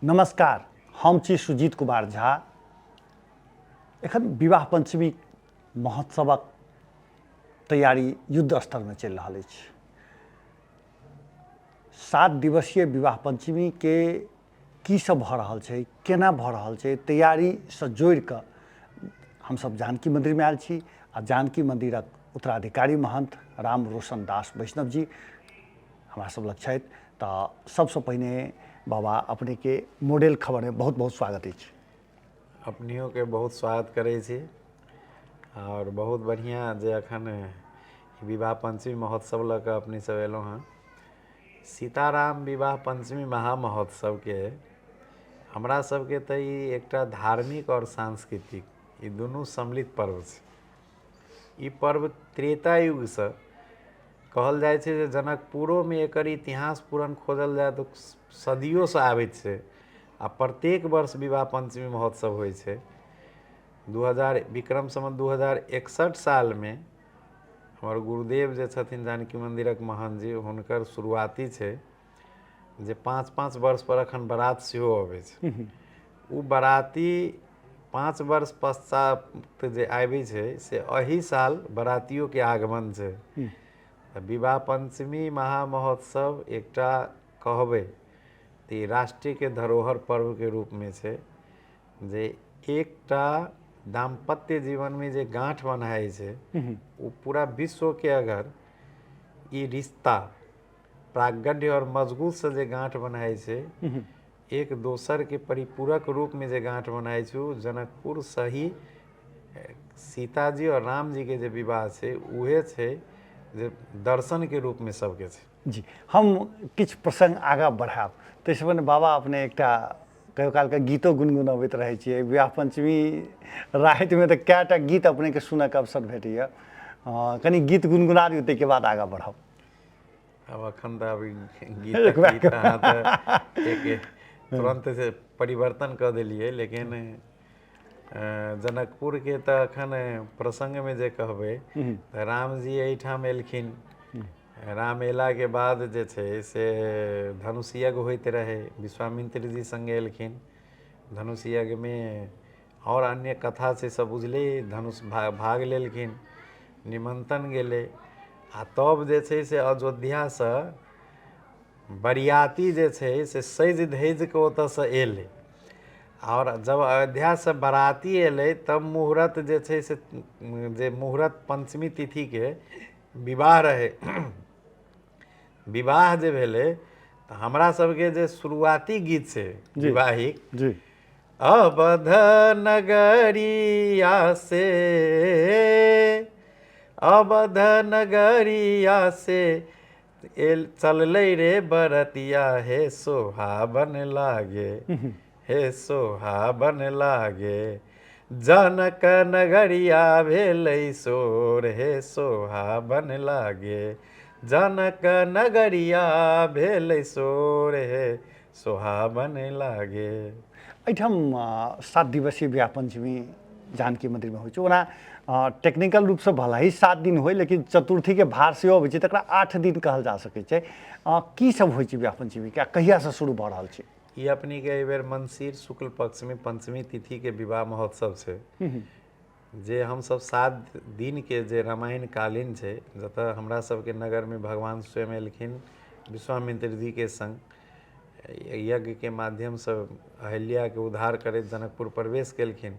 नमस्कार, हम छी सुजीत कुमार झा। एखन विवाह पंचमी महोत्सवक तैयारी युद्ध स्तरमे चलि रहल अछि। 7 दिवसीय विवाह पंचमीके की सब भऽ रहल छै, केना भऽ रहल छै, तैयारीसँ जोड़िकऽ हमसब जानकी मन्दिरमे आयल छी आ जानकी मन्दिरक उत्तराधिकारी महन्थ राम रोशन दास वैष्णव जी हमरा सब लग छथि। तऽ सबसँ पहिने बाबा अपनेके मॉडल खबरमे बहुत बहुत स्वागत अछि। अपनियोके बहुत स्वागत करै छी आओर बहुत बढ़िआँ जे अखन विवाह पंचमी महोत्सव लऽ कऽ अपने सब एलहुँ हँ। सीताराम विवाह पंचमी महामहोत्सवके हमरा सबके तऽ ई एकटा धार्मिक आओर सांस्कृतिक ई दुनू सम्मिलित पर्व छै। ई पर्व त्रेता युगसँ कहल जाइ छै जे जनकपुरोमे एकर इतिहास पुरान खोजल जाय तऽ सदियोसँ आबैत छै आ प्रत्येक वर्ष विवाह पंचमी महोत्सव होइ छै। 2000 विक्रम सम्वत 2061 सालमे हमर गुरुदेव जे छथिन जानकी मन्दिरक महन्थ जी, हुनकर शुरुआती छै जे 5-5 वर्ष पर अखन बारात सेहो अबै छै। ओ बाराती 5 वर्ष पश्चात जे आबै छै से एहि साल बारातियोके आगमन छै। तऽ विवाह पंचमी महामहोत्सव एकटा कहबै तऽ ई राष्ट्रीयके धरोहर पर्वके रूपमे छै जे एकटा दाम्पत्य जीवनमे जे गाँठ बन्हाइ छै ओ पूरा विश्वके अगर ई रिश्ता प्रागढ़्य आओर मजबूतसँ जे गाँठ बन्हाइ छै, एक दोसरके परिपूरक रूपमे जे गाँठ बन्हाइ छै, ओ जनकपुर सही सीताजी आओर रामजीके जे विवाह छै उहे छै जे दर्शनके रूपमे सबके छै। जी, हम किछु प्रसङ्ग आगाँ बढ़ायब, ताहिसँ पहिने बाबा अपने एकटा कहियो कालके गीतो गुनगुनबैत रहै छियै। विवाह पंचमी रातिमे तऽ कएटा गीत अपनेके सुनऽके अवसर भेटैए, कनि गीत गुनगुना दियौ, ताहिके बाद आगाँ बढ़ब। आब अखन तऽ अभी गीतक गीत अहाँ तऽ एक तुरन्त से परिवर्तन कऽ देलियै, लेकिन जनकपुरके तऽ अखन प्रसङ्गमे जे कहबै तऽ रामजी एहिठाम एलखिन। राम एलाके बाद जे छै से धनुष यज्ञ होइत रहै, विश्वामित्र जी सङ्गे एलखिन धनुष यज्ञमे, आओर अन्य कथा छै सब बुझले, धनुष भाग लेलखिन, निमन्त्रण गेलै आ तब जे छै से अयोध्यासँ बरियाती जे छै से सजि धजि कऽ ओतऽसँ एलै। आओर जब अयोध्यासँ बराती एलै तब मुहूर्त जे छै से जे मुहूर्त पंचमी तिथिके विवाह रहै, विवाह जे भेलै तऽ हमरा सबके जे शुरुआती गीत छै विवाहिक जी, अवध नगरिया से, अवध नगरिया से एल चललै रे बरतिया हे सोहावन लागे, हे सोहावन लागे, जनक नगरिया भेलै शोर हे सोहावन लागे, जनक नगरिया भेलै शोर हे सोहावन लागे। एहिठाम 7 दिवसीय विवाह पंचमी जानकी मन्दिरमे होइ छै। ओना टेक्निकल रूपसँ भला ही 7 दिन होइ, लेकिन चतुर्थीके भार सेहो अबै छै, तकरा 8 दिन कहल जा सकै छै। की सब होइ छै विवाह पंचमीके आ कहियासँ शुरू भऽ रहल छै? ई अपनीके एहिबेर मंसिर शुक्ल पक्षमे पंचमी तिथिके विवाह महोत्सव छै, जे हमसब 7 दिनके जे रामायण कालीन छै, जतऽ हमरा सबके नगरमे भगवान स्वयं एलखिन विश्वामित्र जीके संग यज्ञके माध्यमसँ अहिल्याके उद्धार करैत जनकपुर प्रवेश केलखिन।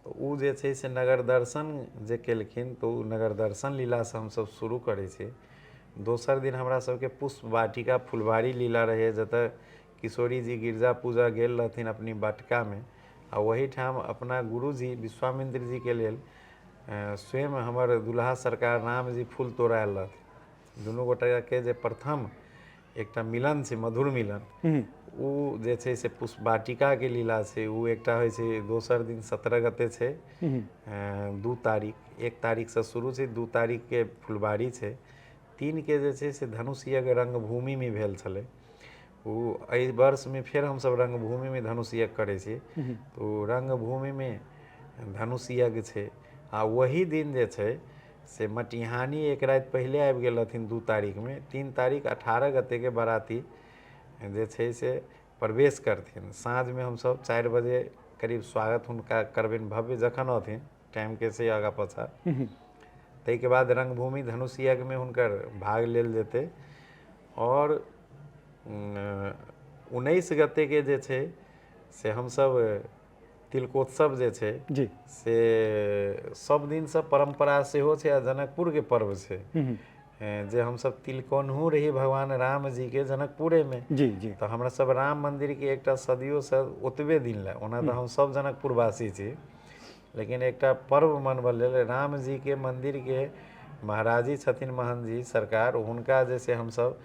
तऽ ओ जे छै से नगर दर्शन जे केलखिन तऽ ओ नगर दर्शन लीलासँ हमसब शुरू करै छी। दोसर दिन हमरा सबके पुष्प वाटिका फुलवारी लीला रहैए, जतऽ किशोरी जी गिरजा पूजा गेल रहथिन अपनी वाटिकामे आ ओहिठाम अपना गुरुजी विश्वामित्र जीके लेल स्वयं हमर दुल्हा सरकार रामजी फूल तोड़ायल रहथिन। दुनू गोटाके जे प्रथम एकटा मिलन छै, मधुर मिलन, ओ जे छै से पुष्प वाटिकाके लीला छै, ओ एकटा होइ छै। दोसर दिन 17 गते छै, 2 तारीख, 1 तारीखसँ शुरू छै, 2 तारीखके फुलबाड़ी छै, 3के जे छै से धनुष यज्ञ रङ्गभूमिमे भेल छलै। ओ एहि वर्षमे फेर हमसब रङ्गभूमिमे धनुष यज्ञ करै छी, तऽ ओ रङ्गभूमिमे धनुष यज्ञ छै। आ वही दिन जे छै से मटिहानी एक राति पहिले आबि गेल रहथिन 2 तारीखमे, 3 तारीख 18 गतेके बराती जे छै से प्रवेश करथिन। साँझमे हमसभ 4 बजे करीब स्वागत हुनका करबनि भव्य, जखन अथिन टाइमके से आगाँ पाछाँ। ताहिके बाद रंगभूमि धनुष यज्ञमे हुनकर भाग लेल जेतै। आओर 19 गतेके जे छै से हमसभ तिलकोत्सव जे छै जी से सब दिनसँ परम्परा सेहो छै आ जनकपुरके पर्व छै जे हमसब तिलकोनहु रही भगवान राम जीके जनकपुरेमे। जी जी। तऽ हमरा सब राम मन्दिरके एकटा सदियोसँ ओतबे दिन लए, ओना तऽ हम सब जनकपुरवासी छी, लेकिन एकटा पर्व मनबऽ लेल राम जीके मन्दिरके महाराजी छथिन महन्त जी सरकार, हुनका जे से हमसब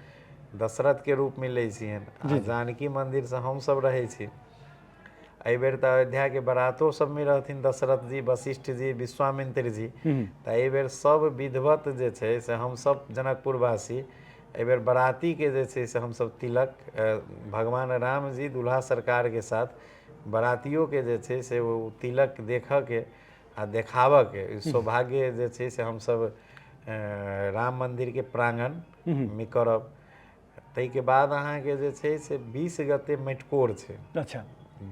दशरथके रूपमे लै छियनि आ जानकी मन्दिरसँ हमसब रहै छी। एहिबेर तऽ अयोध्याके बरातो सबमे रहथिन दशरथ जी, वशिष्ठ जी, विश्वामित्र जी। तऽ एहिबेर सब विधिवत जे छै से हमसब जनकपुरवासी एहिबेर बरातीके जे छै से हमसब तिलक भगवान राम जी दुल्हा सरकारके साथ बरातियोके जे छै से ओ तिलक देखऽके आ देखाबऽके सौभाग्य जे छै से हमसब राम मन्दिरके प्राङ्गणमे करब। ताहिके बाद अहाँके जे छै से 20 गते मटिकोर छै। अच्छा।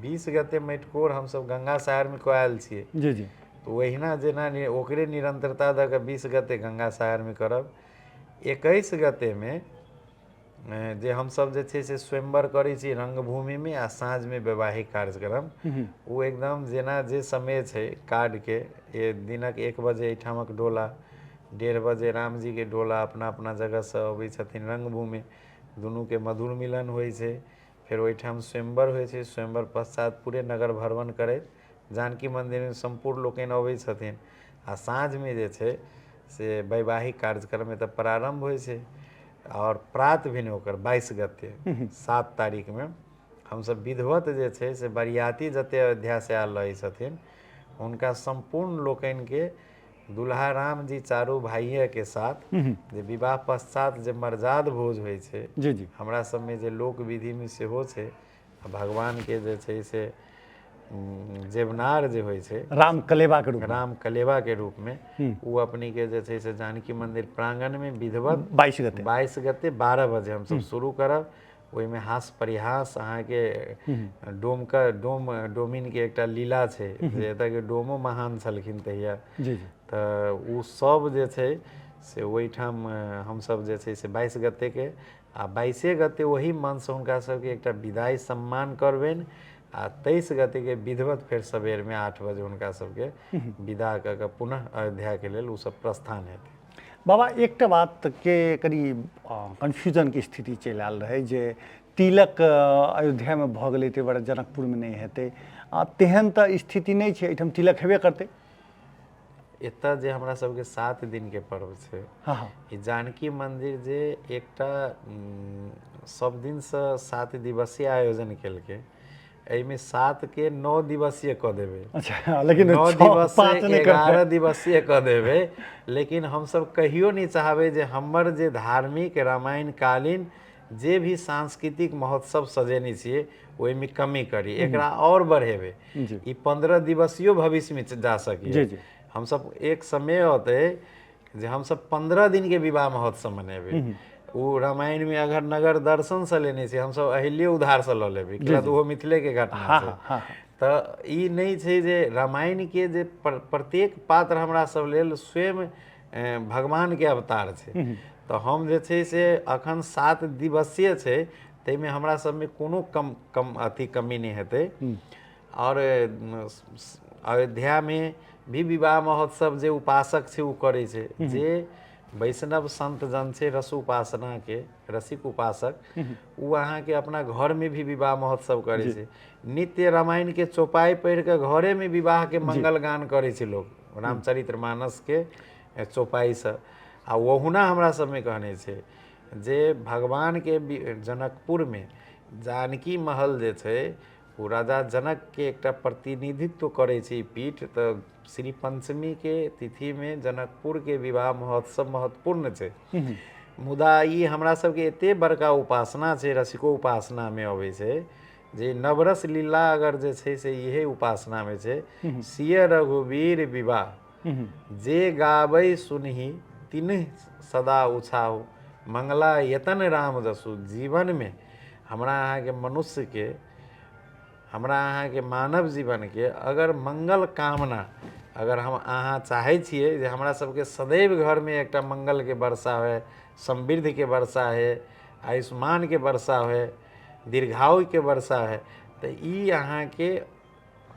20 गते मटिकोर हमसब गंगा सागरमे कऽ आयल छियै। जी जी। तऽ ओहिना जेना ओकरे निरन्तरता दऽ कऽ 20 गते गंगा सागरमे करब। 21 गतेमे जे हमसब जे छै से स्वयंवर करै छी रंगभूमिमे आ साँझमे वैवाहिक कार्यक्रम, ओ एकदम जेना जे समय छै कार्डके, दिनक 1 बजे एहिठामक डोला, 1:30 बजे रामजीके डोला अपना अपना जगहसँ अबै छथिन रंगभूमि, दुनूके मधुर मिलन होइ छै। फेर ओहिठाम स्वयंवर होइ छै। स्वयंवर पश्चात पूरे नगर भ्रमण करैत जानकी मन्दिरमे सम्पूर्ण लोकनि अबै छथिन आ साँझमे जे छै से वैवाहिक कार्यक्रम एतऽ प्रारम्भ होइ छै। आओर प्रात भेने ओकर 22 गते 7 तारीखमे हमसब विधिवत जे छै से बरियाती जते अयोध्यासँ आयल रहै छथिन हुनका सम्पूर्ण लोकनिके दुल्हा राम जी चारू भाइये के साथ जे विवाह पश्चात जे मर्याद भोज होइ छै, जी जी, हमरा सबमे जे लोक विधिमे सेहो छै आ भगवानके जे छै से जेवनार जे होइ छै राम कलेवा के रूप, राम कलेवा के रूप में ओ अपने के जे छै से जानकी मंदिर प्रांगण में विधिवत 22 गते 22 गते 12 बजे हमसब शुरू करब। ओहिमे हास परिहास अहाँके डोमके डोम डोमिनके एकटा लीला छै जे एतऽके डोमो महान छलखिन तहिया। जी जी। तऽ ओ सब जे छै से ओहिठाम हमसब जे छै से 22 गतेके आ 22 गते ओही मनसँ हुनका सबके एकटा विदाइ सम्मान करबनि आ 23 गतेके विधिवत फेर सवेरमे 8 बजे हुनका सबके विदा कऽ कऽ पुनः अयोध्याके लेल ओ सब प्रस्थान हेतै। बाबा एकटा बातके कनि कन्फ्यूजनके स्थिति चलि आयल रहै जे तिलक अयोध्यामे भऽ गेलै ताहि दुआरे जनकपुरमे नहि हेतै, आ तेहन तऽ स्थिति नहि छै, एहिठाम तिलक हेबे करतै। एतऽ जे हमरा सबके 7 दिनके पर्व छै, हँ हँ, ई जानकी मन्दिर जे एकटा सब दिनसँ 7 दिवसीय आयोजन केलकै, एहिमे 7 के 9 दिवसीय कऽ देबै। अच्छा, लेकिन 9 6 दिवसीय 5 नहि करबै। 11 दिवसीय कऽ देबै, लेकिन हमसब कहियो नहि चाहबै जे हमर जे धार्मिक रामायण कालीन जे भी सांस्कृतिक महोत्सव सजेने छियै ओहिमे कमी करी, एकरा आओर बढ़ेबै। जी। ई 15 दिवसीय भविष्यमे जा सकैए। जी जी। हमसब एक समय अतै जे हमसब 15 दिनके विवाह महोत्सव मनेबै। ओ रामायणमे अगर नगर दर्शनसँ लेने छै, हमसब अहिल्ये उधारसँ लऽ लेबै, किया तऽ ओहो मिथिलेके घटना छै। तऽ ई नहि छै जे रामायणके जे प्रत्येक पात्र हमरा सब लेल स्वयं भगवानके अवतार छै। तऽ हम जे छै से अखन 7 दिवसीय छै, ताहिमे हमरा सबमे कोनो कम कम अथी कमी नहि हेतै। आओर अयोध्यामे भी विवाह महोत्सव जे उपासक छै ओ करै छै, जे वैष्णव संत जन छै रस उपासनाके रसिक उपासक, ओ अहाँके अपना घरमे भी विवाह महोत्सव करै छै। नित्य रामायणके चौपाइ पढ़ि कऽ घरेमे विवाहके मंगल गान करै छै लोक रामचरित्र मानसके चौपाइसँ। आ ओहुना हमरा सबमे कहने छै जे भगवानके जनकपुरमे जानकी महल जे छै ओ राजा जनकके एकटा प्रतिनिधित्व करै छै ई पीठ। तऽ श्री पंचमीके तिथिमे जनकपुरके विवाह महोत्सव महत्वपूर्ण छै। मुदा ई हमरा सबके एते बड़का उपासना छै, रसिको उपासनामे अबै छै जे नवरस लीला अगर जे छै से इहे उपासनामे छै। सिय रघुवीर विवाह जे गाबै सुनही तिन्ह सदा उछाहु मंगला यतन राम जसु। जीवनमे हमरा अहाँके मनुष्यके, हमरा अहाँके मानव जीवनके अगर मंगल कामना अगर हम अहाँ चाहै छियै जे हमरा सबके सदैव घरमे एकटा मंगलके वर्षा होइ, समृद्धिके वर्षा होइ, आयुष्मानके वर्षा होइ, दीर्घायुके वर्षा होइ, तऽ ई अहाँके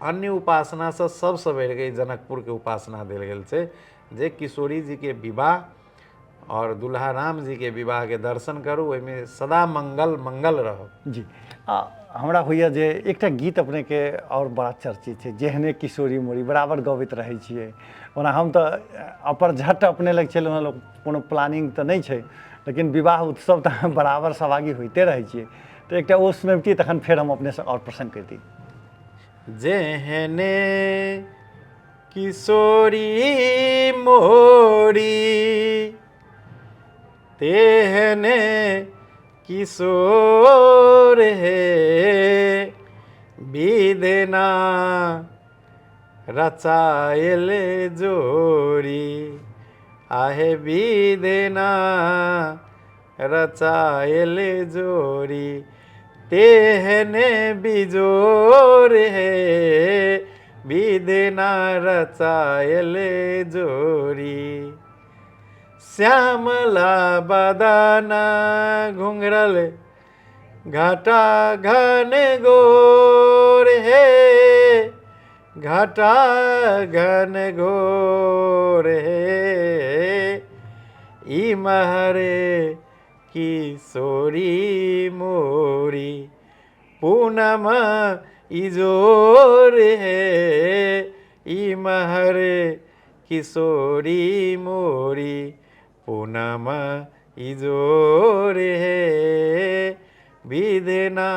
अन्य उपासनासँ सबसँ बढ़िकऽ ई जनकपुरके उपासना देल गेल छै जे किशोरी जीके विवाह आओर दुल्हा राम जीके विवाहके दर्शन करू, ओहिमे सदा मंगल मंगल रहब। जी, आ हमरा होइए जे एकटा गीत अपनेके आओर बड़ा चर्चित छै, जेहने किशोरी मोरी, बराबर गबैत रहै छियै। ओना हम तऽ अपर झट अपने लग चलि रहलहुँ, कोनो प्लानिंग तऽ नहि छै, लेकिन विवाह उत्सव तऽ बराबर सहभागी होइते रहै छियै, तऽ एकटा ओ सुनबितियै तखन फेर हम अपनेसँ आओर प्रसन्न करितियै। जेहने किशोरी मोरी तेहने किशोर हे, विधना रचायल जोड़ी, आहे विधना रचायल जोड़ी, तेहने बिजोर हे, विधना रचायल जोड़ी। श्यामला बदना घुंघरल घटा घन गोर हे, घटा घन घोर हे, ई महरे किशोरी मोरी पूनम इजोर हे, ई महरे किशोरी मोरी पूनम इजोर हे, विधना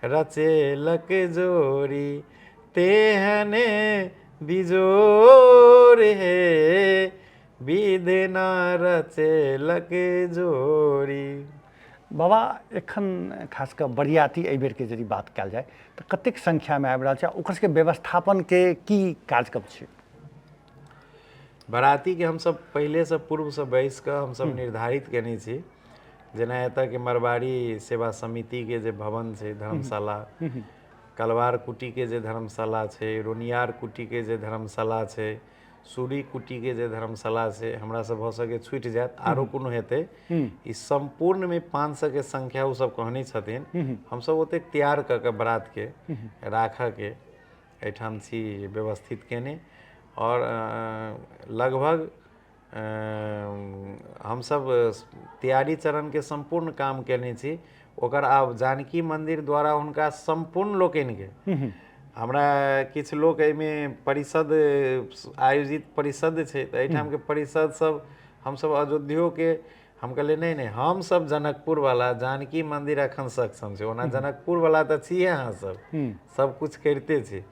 रचेलक जोरी तेहने बिजोर हे, विधना रचेलक जोरी। बाबा, एखन खास कऽ बरियाती एहि बेरके यदि बात कयल जाय तऽ कतेक संख्यामे आबि रहल छै, ओकर सबके व्यवस्थापनके की कार्यक्रम छै? बरातीके हमसब पहिलेसँ पूर्वसँ बैस कऽ हमसब निर्धारित केने छी। जेना एतऽके मरवाड़ी सेवा समितिके जे भवन छै धर्मशाला, कलवार कुटीके जे धर्मशाला छै, रोनियार कुटीके जे धर्मशाला छै, सूरी कुटीके जे धर्मशाला छै, हमरा सब भऽ सके छुटि जायत, आरो कोनो हेतै, ई सम्पूर्णमे 500 के संख्या ओ सब कहने छथिन। हमसब ओतेक तैयार कऽ कऽ बरातके राखऽके एहिठाम छी व्यवस्थित केने। आओर लगभग हमसब तैयारी चरणके सम्पूर्ण काम केने छी। ओकर आब जानकी मन्दिर द्वारा हुनका सम्पूर्ण लोकनिके, हमरा किछु लोक एहिमे परिषद आयोजित परिषद छै तऽ एहिठामके परिषद सब हमसब अयोध्योके, हम कहलियै नहि नहि, हमसब जनकपुरवला जानकी मन्दिर एखन सक्षम छै। ओना जनकपुरवला तऽ छियै अहाँ सब, सब किछु करिते छी।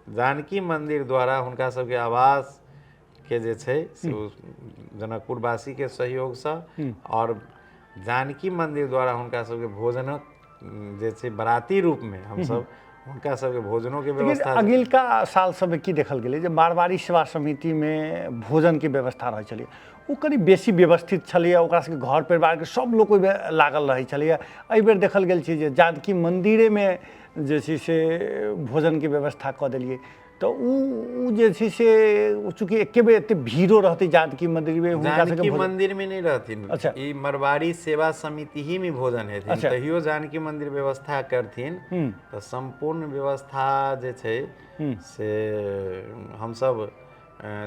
जानकी मन्दिर द्वारा हुनका सबके आवास के जे छै से ओ जनकपुरवासीके सहयोगसँ आओर जानकी मन्दिर द्वारा हुनका सबके भोजनक जे छै बराती रूपमे हमसब हुनका सबके भोजनोके व्यवस्था। अगिलका साल सबमे की देखल गेलै जे मारवाड़ी सेवा समितिमे भोजनके व्यवस्था रहै छलै, ओ कनि बेसी व्यवस्थित छलैए, ओकरा सबके घर परिवारके सब लोक ओहिमे लागल रहै छलैए। एहिबेर देखल गेल छै जे जानकी मन्दिरेमे जे छै से भोजनके व्यवस्था कऽ देलियै, तऽ ओ जे छै से चूँकि एके बेर एते भीड़ो रहतै जानकी मन्दिरमे, हुनका सबके जानकी मन्दिरमे नहि रहथिन। अच्छा। ई मरवाड़ी सेवा समिति ही में भोजन हेथिन। अच्छा। तहियो जानकी मन्दिर व्यवस्था करथिन तऽ सम्पूर्ण व्यवस्था जे छै से हमसब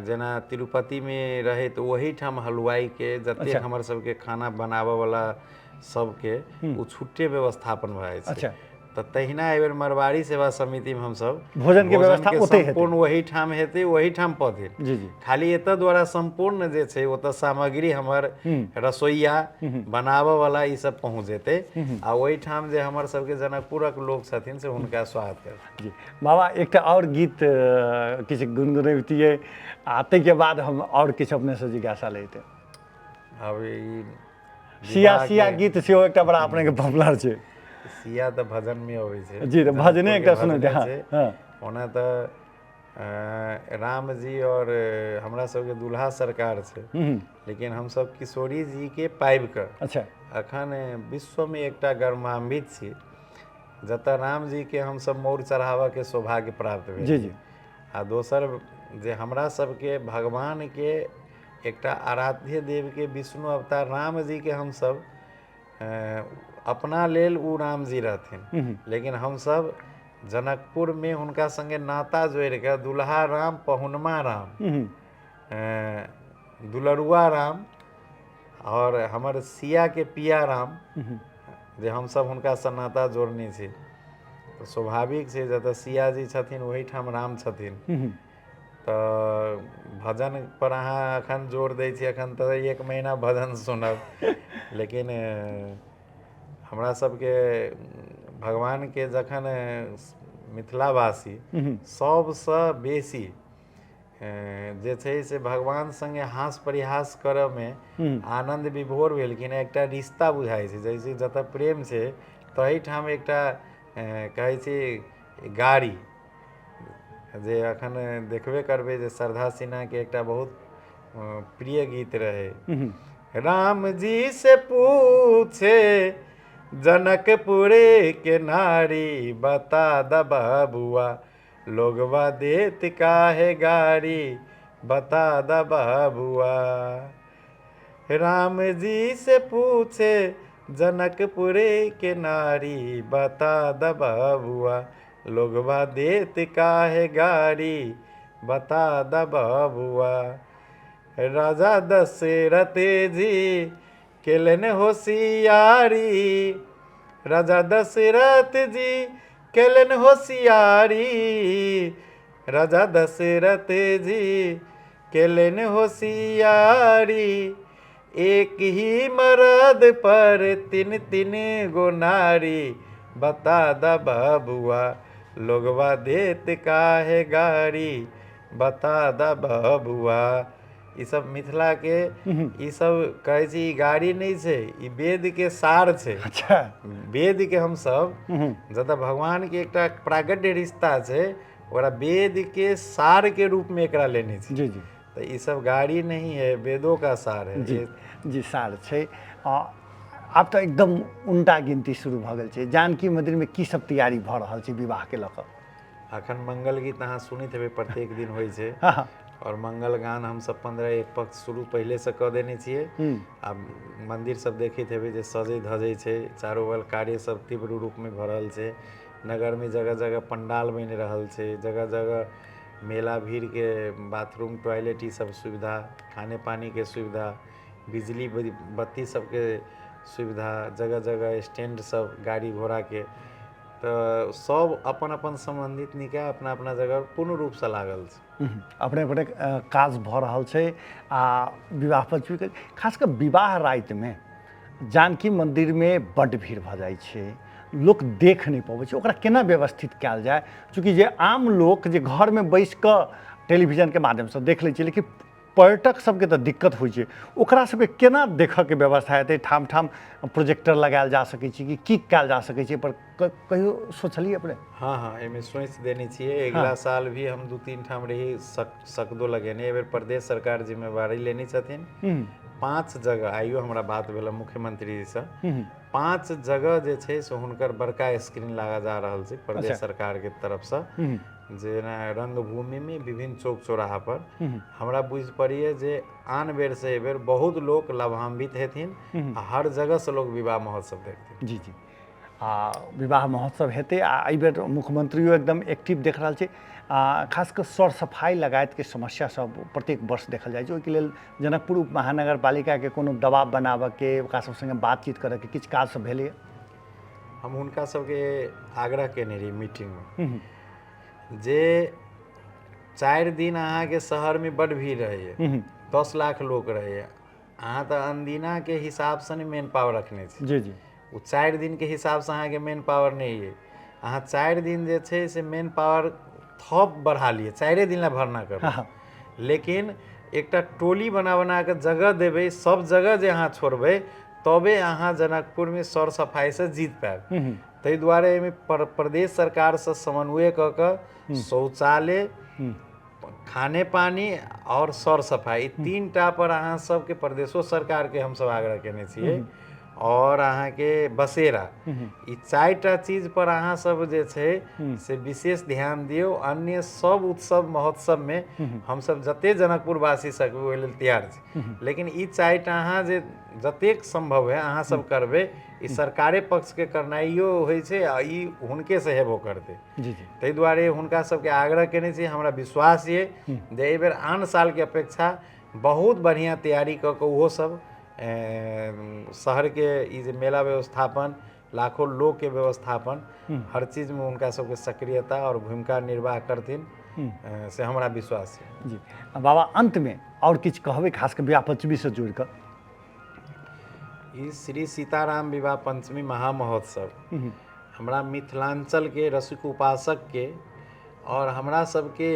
जेना तिरुपतिमे रहै तऽ ओहिठाम हलुआइके जतेक हमर सबके खाना बनाबऽवला सबके ओ छुट्टे व्यवस्थापन भऽ जाइ छै। अच्छा। तऽ तहिना एहिबेर मरवाड़ी सेवा समितिमे हमसब भोजनके व्यवस्था ओतहि हेतै। सम्पूर्ण ओहिठाम हेतै, ओहिठाम पथिन। जी जी। खाली एतऽ द्वारा सम्पूर्ण जे छै ओतऽ सामग्री हमर रसोइया बनाबऽवला ई सब पहुँच जेतै, आ ओहिठाम जे हमर सबके जनकपुरक लोक छथिन से हुनका स्वागत करथिन। जी बाबा, एकटा आओर गीत किछु गुनगुनबितियै आ ताहिके बाद हम आओर किछु अपनेसँ जिज्ञासा लैते। आब ई सिया सिया गीत सेहो एकटा बड़ा अपनेके पॉपुलर छै। सिया तऽ भजनमे अबै छै। जी, तऽ भजने एकटा सुनैत। हँ। ओना तऽ राम जी और हमरा सबके दुल्हा सरकार छै, लेकिन हमसब किशोरी जी के पाबि कऽ अखन विश्वमे एकटा गर्वान्वित छी, जतऽ राम जी के हमसब मौर चढ़ाबऽ के सौभाग्य प्राप्त भेल। जी जी। आ दोसर जे हमरा सबके भगवान के एकटा आराध्य देव के विष्णु अवतार राम जी के हमसब अपना लेल ओ राम जी रहथिन, लेकिन हमसब जनकपुर में हुनका संगे नाता जोड़ि कऽ दुल्हा राम, पहुनमा राम, दुलरुआ राम और हमर सिया के पिया राम, जे हमसब हुनकासँ नाता जोड़ने छी। तऽ स्वाभाविक छै जतऽ सिया जी छथिन ओहिठाम राम छथिन। तऽ भजन पर अहाँ एखन जोर दै छी, एखन तऽ एक महीना भजन सुनब, लेकिन हमरा सबके भगवानके जखन मिथिलावासी सबसँ बेसी जे छै से भगवान सङ्गे हास परिहास करऽमे आनन्द विभोर भेलखिन। एकटा रिश्ता बुझाइ छै, जैसे जतऽ प्रेम छै तहिठाम एकटा कहै छी गाड़ी, जे अखन देखबे करबै जे श्रद्धा सिन्हाके एकटा बहुत प्रिय गीत रहै, राम जी से पूछे जनकपुरे के नारी, बता द बबुआ लोगवा देत काहे गारी, बता द बबुआ। राम जी से पूछे जनकपुरे के नारी, बता द बबुआ लोगवा देत काहे गारी, बता द बबुआ। राजा दशरथ जी केलन होशियारी, राजा दशरथ जी केलन होशियारी, राजा दशरथ जी केलन होशियारी, एक ही मरद पर तीन तीन गो नारी, बता द बबुआ लोगवा देत काहे गारी, बता द बबुआ। ई सब मिथिला के ई सब कहै छी, ई गाड़ी नहि छै, ई वेद के सार छै। वेद के हम सब जतऽ भगवान के एकटा प्रागट्य रिश्ता छै, ओकरा वेद के सार के रूप में एकरा लेने छी। जी जी। तऽ ई सब गाड़ी नहीं है, वेदों का सार है। जी जी, सार छै। आब तऽ एकदम उनटा गिनती शुरू भऽ गेल छै। जानकी मंदिरमे की सब तैयारी भऽ रहल छै विवाहके लऽ कऽ? अखन मंगल गीत अहाँ सुनैत हेबै प्रत्येक दिन होइ छै, और मंगल गान हमसब 15 एक पक्ष शुरू पहिलेसँ कऽ देने छियै। आ मंदिर सब देखैत हेबै जे सजै धजै छै, चारू बगल कार्य सब तीव्र रूपमे भऽ रहल छै। नगरमे जगह जगह पंडाल बनि रहल छै, जगह जगह मेला भीड़के बाथरूम टॉयलेट ई सब सुविधा, खाने पानीके सुविधा, बिजली बत्ती सबके सुविधा, जगह जगह स्टैंड सब गाड़ी घोड़ाके, तऽ सब अपन अपन सम्बन्धित निकाय अपना अपना जगह पूर्ण रूपसँ लागल छै। अपने अपने काज भऽ रहल छै। आ विवाह पंचमीके खास कऽ विवाह रातिमे जानकी मन्दिरमे बड्ड भीड़ भऽ जाइ छै, लोक देख नहि पबै छै, ओकरा केना व्यवस्थित कयल जाय? चूँकि जे आम लोक जे घरमे बैस कऽ टेलीविजनके माध्यमसँ देख लै छै, लेकिन पर्यटक सबके तऽ दिक्कत होइ छै, ओकरा सबके केना देखऽके व्यवस्था हेतै? ठाम ठाम प्रोजेक्टर लगायल जा सकै छै कि की कयल जा सकै छै, पर कहियो सोचलियै अपने? हँ हँ, एहिमे सोचि देने छियै। अगिला साल भी हम 2-3 ठाम रही सकदो लगेने। एहि बेर प्रदेश सरकार जिम्मेवारी लेने छथिन। 5 जगह आइयो हमरा बात भेल मुख्यमंत्रीजीसँ, 5 जगह जे छै से हुनकर बड़का स्क्रीन लागऽ जा रहल छै प्रदेश सरकारके तरफसँ, जेना रंगभूमिमे विभिन्न चौक चौराहा पर। हमरा बुझि पड़ैए जे आन बेरसँ एहि बेर बहुत लोक लाभान्वित हेथिन आ हर जगहसँ लोक विवाह महोत्सव देखथिन। जी जी, आ विवाह महोत्सव हेतै। आ एहिबेर मुख्यमंत्रियो एकदम एक्टिव देख रहल छै। आ खास कऽ सर सफाइ लगायतके समस्या सब प्रत्येक वर्ष देखल जाइ छै, ओहिके लेल जनकपुर उप महानगरपालिकाके कोनो दबाव बनाबऽके, ओकरा सब सङ्गे बातचीत करऽके किछु काज सब भेलैए? हम हुनका सबके आग्रह केने रही मीटिंगमे जे 4 दिन अहाँके शहरमे बड्ड भीड़ रहैए, 10 लाख लोक रहैए, अहाँ तऽ अनदिनाके हिसाबसँ नहि मैन पावर रखने छी। जी जी। ओ 4 दिनके हिसाबसँ अहाँके मैन पावर नहि अइ, अहाँ 4 दिन जे छै से मैन पावर थप बढ़ा लिअ, 4 दिन लए भरना करू, लेकिन एकटा टोली बना बना कऽ जगह देबै, सब जगह जे अहाँ छोड़बै तबे अहाँ जनकपुरमे सर सफाइसँ जीत पायब। ताहि दुआरे एहिमे प्रदेश सरकारसँ समन्वय कऽ कऽ शौचालय, खाने पानी आओर सर सफाइ, ई 3टा पर अहाँ सबके प्रदेशो सरकारके हमसब आग्रह केने छियै। आओर अहाँके बसेरा, ई 4टा चीज पर अहाँ सब जे छै से विशेष ध्यान दियौ। अन्य सब उत्सव महोत्सवमे हमसब जते जनकपुरवासी सकबै ओहि लेल तैयार छी, लेकिन ई 4टा अहाँ जे जतेक सम्भव है अहाँ सब करबै। ई सरकारे पक्षके करनाइयो होइ छै आ ई हुनके से हेबो करतै। जी जी ताहि दुआरे हुनका सबके आग्रह केने छी। हमरा विश्वास ये जे एहि बेर आन सालके अपेक्षा बहुत बढ़िआँ तैयारी कऽ कऽ ओहो सब शहरके ई जे मेला व्यवस्थापन, लाखों लोकके व्यवस्थापन, हर चीजमे हुनका सबके सक्रियता आओर भूमिका निर्वाह करथिन, से हमरा विश्वास है। जी बाबा, अंतमे आओर किछु कहबै खास कऽ विवाह पंचमीसँ जोड़ि कऽ? ई श्री सीताराम विवाह पंचमी महामहोत्सव हमरा मिथिलांचलके रसिक उपासकके आओर हमरा सबके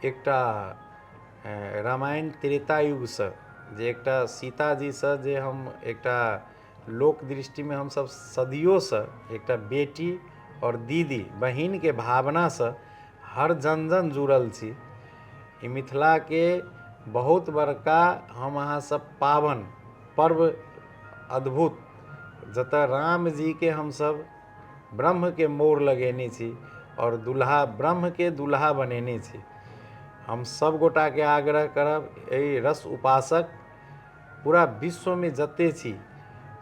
एकटा रामायण त्रेता युगसँ जे एकटा सीताजीसँ जे हम एकटा लोक दृष्टिमे हमसब सदियोसँ एकटा बेटी आओर दीदी बहिनके भावनासँ हर जन जन जुड़ल छी। ई मिथिलाके बहुत बड़का हम अहाँ सब पावन पर्व अद्भुत, जतऽ रामजीके हमसब ब्रह्मके मोर लगेने छी आओर दुल्हा ब्रह्मके दुल्हा बनेने छी। हम सब गोटाके आग्रह करब, एहि रस उपासक पूरा विश्वमे जते छी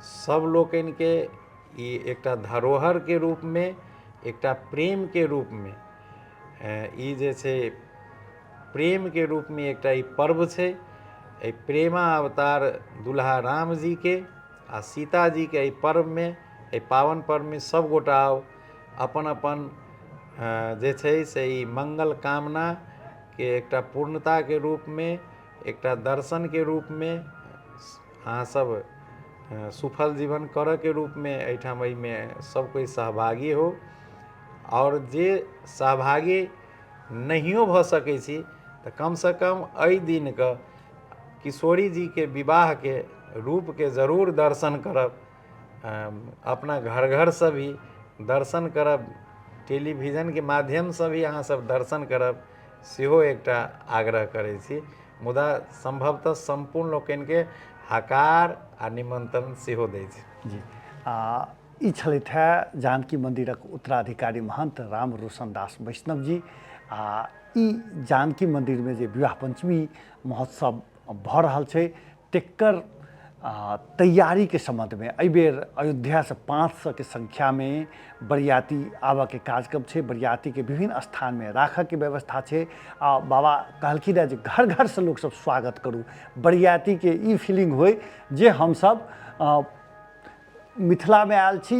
सब लोकनिके ई एकटा धरोहरके रूपमे, एकटा प्रेमके रूपमे, ई जे छै प्रेमके रूपमे एकटा ई पर्व छै। एहि प्रेमा अवतार दुल्हा रामजीके आ सीताजीके एहि पर्वमे, एहि पावन पर्वमे सब गोटा आउ, अपन अपन जे छै से ई मंगल कामनाके एकटा पूर्णताके रूपमे, एकटा दर्शनके रूपमे, अहाँ सब सुफल जीवन करऽके रूपमे एहिठाम एहिमे सब कोइ सहभागी हो। आओर जे सहभागी नहियो भऽ सकै छी तऽ कमसँ कम एहि दिनके किशोरी जीके विवाहके रूपके जरूर दर्शन करब, अपना घर घरसँ भी दर्शन करब, टेलीविजनके माध्यमसँ भी अहाँ सब दर्शन करब, सेहो एकटा आग्रह करै छी। मुदा सम्भवतः सम्पूर्ण लोकनिके हकार आ निमन्त्रण सेहो दै छी। जी, आ ई छलथि हेँ जानकी मन्दिरक उत्तराधिकारी महन्त राम रोशन दास वैष्णव जी। आ ई जानकी मन्दिरमे जे विवाह पञ्चमी महोत्सव भऽ रहल छै तेकर तैयारीके सम्बन्धमे एहिबेर अयोध्यासँ 500के संख्यामे बरियाती आबऽके कार्यक्रम छै, बरियातीके विभिन्न स्थानमे राखऽके व्यवस्था छै। आ बाबा कहलखिन हेँ जे घर घरसँ लोकसब स्वागत करू, बरियातीके ई फीलिंग होइ जे हमसब मिथिलामे आयल छी,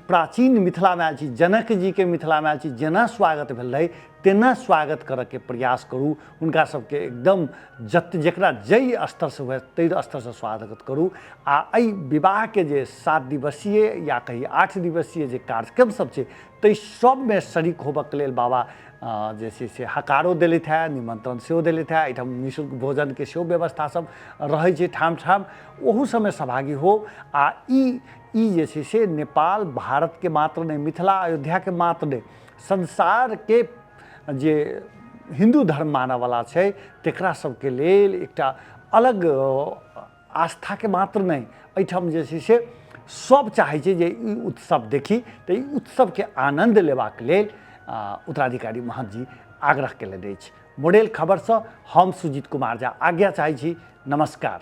प्राचीन मिथिलामे आयल छी, जनक जीके मिथिलामे आयल छी, जेना स्वागत भेल रहै तेना स्वागत करऽके प्रयास करू। हुनका सबके एकदम जत जकरा जाहि स्तरसँ हुए ताहि स्तरसँ स्वागत करू। आ एहि विवाहके जे 7 दिवसीय या कही 8 दिवसीय जे कार्यक्रम सब छै ताहि सबमे शरीक होबऽके लेल बाबा जे छै से हकारो देलथि हेँ, निमन्त्रण सेहो देलथि हेँ। एहिठाम निःशुल्क भोजनके सेहो व्यवस्था सब रहै छै ठाम ठाम, ओहू सबमे सहभागी हो। आ ई जे छै से नेपाल भारतके मात्र नहि, मिथिला अयोध्याके मात्र नहि, संसारके जे हिन्दू धर्म मानऽवला छै तकरा सबके लेल एकटा अलग आस्थाके मात्र नहि, एहिठाम जे छै से सब चाहै छै जे ई उत्सव देखी। तऽ ई उत्सवके आनन्द लेबाक लेल उत्तराधिकारी महन्त जी आग्रह केलनि अछि। मॉडल खबरसँ हम सुजीत कुमार झा आज्ञा चाहै छी। नमस्कार।